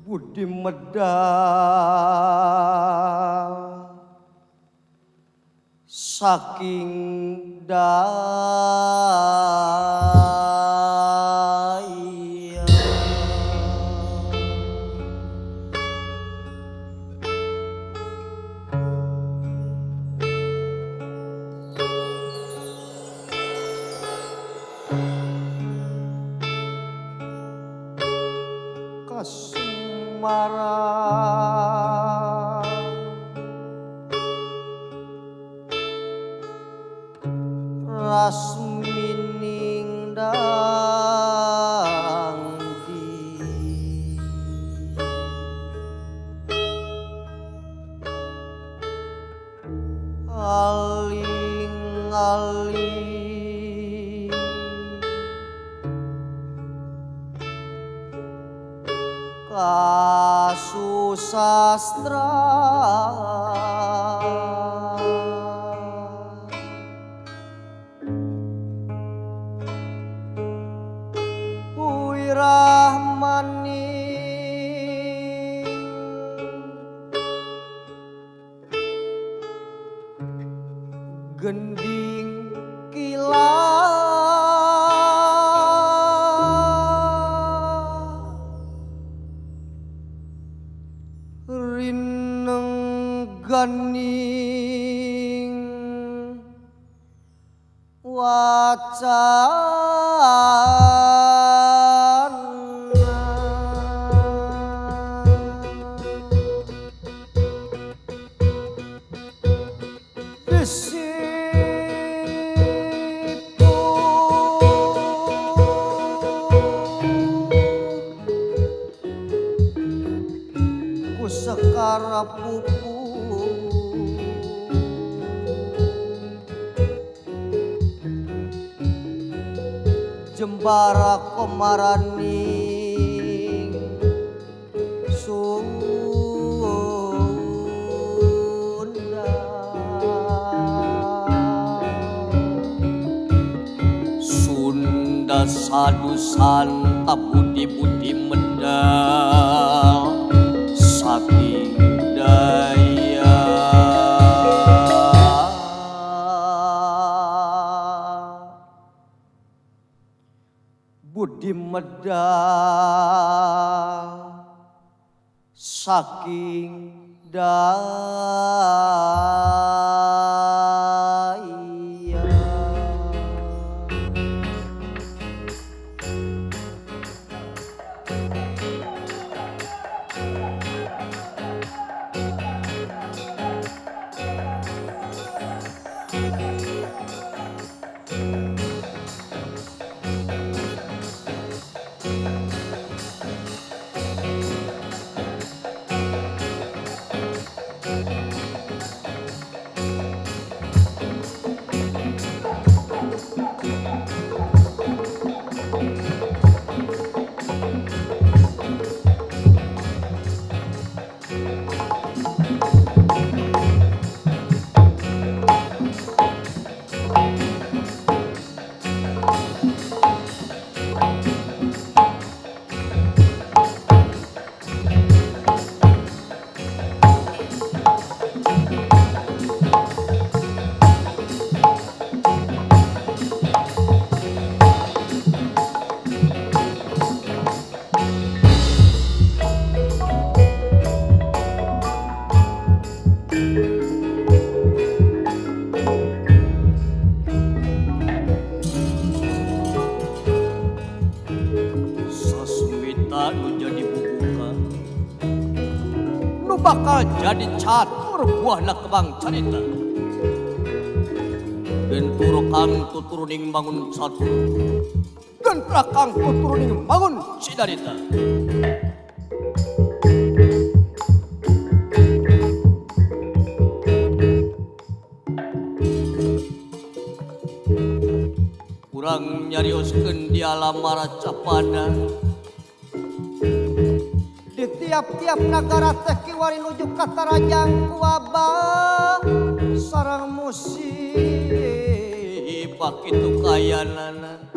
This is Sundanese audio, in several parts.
Budi medal saking daya. Kasumara rasmining dangdi aling-aling kasusastra Rahmani gending kila rineng ganing wacana. Sekara pupu jembara komaraning Sunda. Sunda sadusan budi-budi medal saking daya. Budi medal saking daya. Bakal jadi catur buahna kebang carita gentur kang tuturuning bangun catur gentra kang tuturuning bangun cidarita. Kurang nyarioskeun di alam maracapada di tiap-tiap nagara teh kiwari nuju katarajang ku wabah sareng musibah kitu kayanana.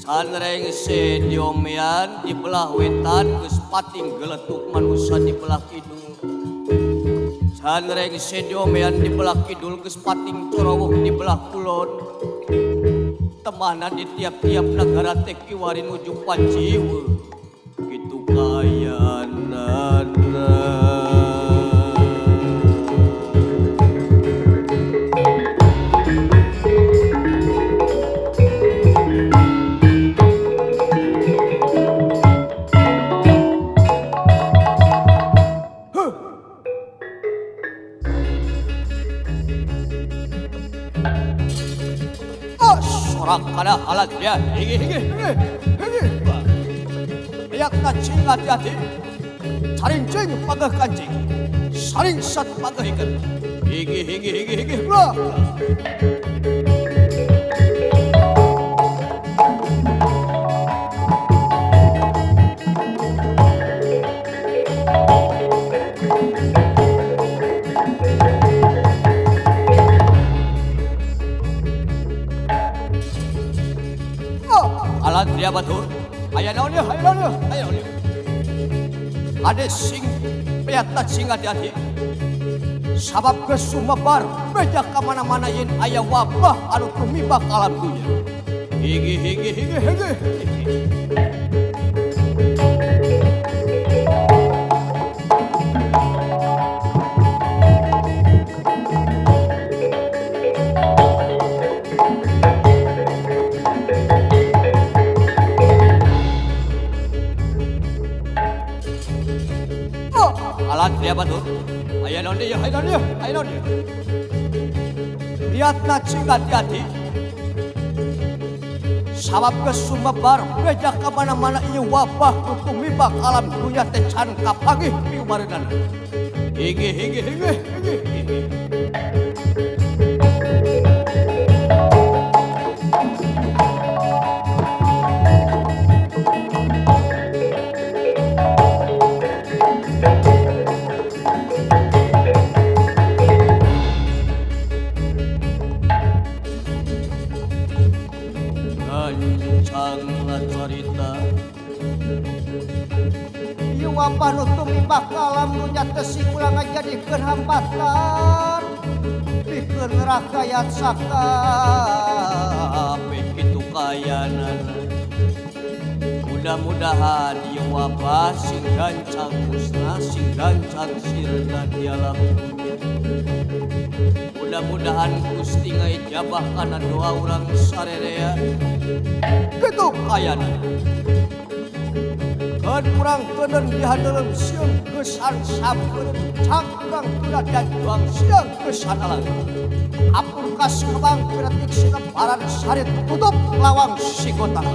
Can rengse diomean di belah wetan geus pating geletuk manusa di belah kidul. Can rengse diomean di belah kidul geus pating corowoh di belah kulon. Temahna di tiap-tiap nagara teh kiwari nuju paciwe. Kitu kayanana. Kana alat dia higi higi higi higi riak cing hati-hati saring cing pageh kancing saring sat pageh ikan higi higi higi higi bro. Alat dia batur, aya naon ieu, aya naon ieu, aya naon ieu. Ade sing priatna sing hati-hati. Sabab geus sumebar beja ka mana-mana yen aya wabah anu tumibak alam dunya. Higi higi higi higi. Alat dia batur, aya naon deui, aya naon deui, aya naon deui. Lihatna cing hati-hati. Sabab geus sumebar beja ka mana-mana ieu wabah nu tumibak alam dunya teh can kapanggih piumareunana. Higi higi higi higi higi. Wabah nu tumibak alam dunya teh sing ulah ngajadikeun hambatan pikeun rakyat sakabeh kitu kayanana. Mudah-mudahan ieu wabah sing gancang musnah sing gancang sirna di alam dunya. Mudah-mudahan Gusti ngaijabah kana doa urang sarerea. Kitu kayanana. Keun urang keuneun dihandelem sieun geusan sampeun cang urang tuna dianjuang sieun geusan alang. Apun kas kebang piretik sinebaran sarit tutup lawang sigotang.